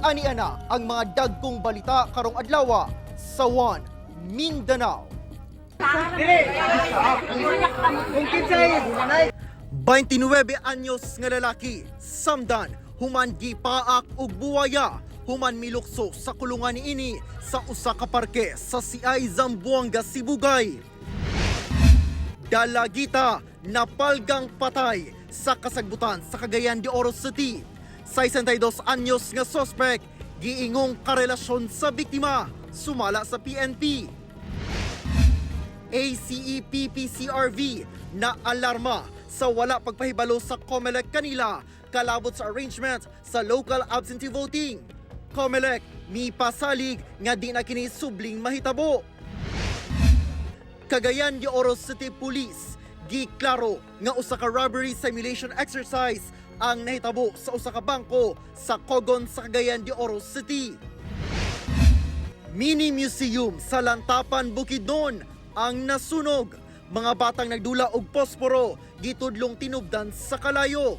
Ani ana ang mga dagkong balita karong adlaw sa One Mindanao. 29 anyos nga lalaki, samdan, human gipaak og buwaya, human milukso sa kulungan niini sa usa ka parke sa CI Zamboanga, Sibugay. Dalagita napalgang patay sa kasagbutan sa Cagayan de Oro City. 62 anyos nga suspect, giingong karelasyon sa biktima, sumala sa PNP. ACEPPCRV na alarma sa wala pagpahibalo sa COMELEC kanila kalabot sa arrangement sa local absentee voting. COMELEC mipasalig nga di na kini subling mahitabo. Cagayan de Oro City Police giklaro nga usa ka robbery simulation exercise ang nahitabo sa usa ka bangko sa Cogon sa Cagayan de Oro City. Mini museum sa Lantapan, Bukidnon ang nasunog. Mga batang nagdula og posporo gitudlong tinubdan sa kalayo.